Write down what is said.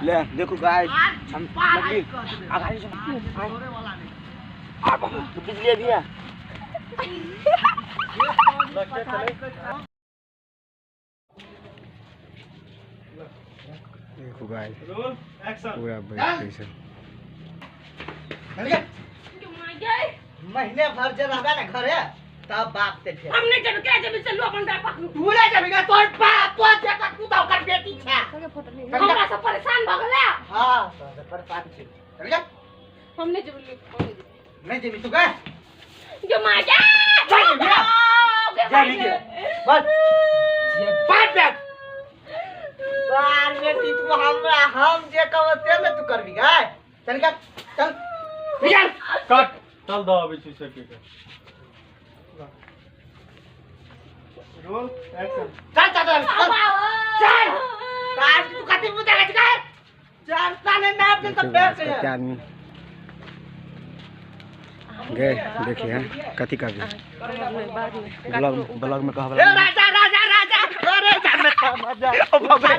ले देखो गाइस हम आगाड़ी से बिजली अभी है। देखो गाइस पूरा बैठ गई। महीने भर जे रहबे ना घरे तब बाप से फेर हम नहीं जब क्या जब चलू अपन बाप पकड़ू तू ले जबी गा तोर बाप तो जेका तू तो ओकर बेटी छे हमरा से परेशान भ गेला। हां तो परेशान छी चल जा। हम नहीं जब नहीं जबी तू गा जो मां जा जा जा बस ये बात बैठ बार बेटी तू हमरा हम जे कहब से ने तू करबी गा चल जा चल निकल कट चल दो अभी छी सके के रोल एक्शन चल चल चल चल काट तू कति मुदा के चल चार साले नाप दे तो बैठ कते आदमी गए देखिए हैं कथी का भी ब्लॉग ब्लॉग में कहबला राजा राजा राजा अरे जान में मजा ओ बाबा।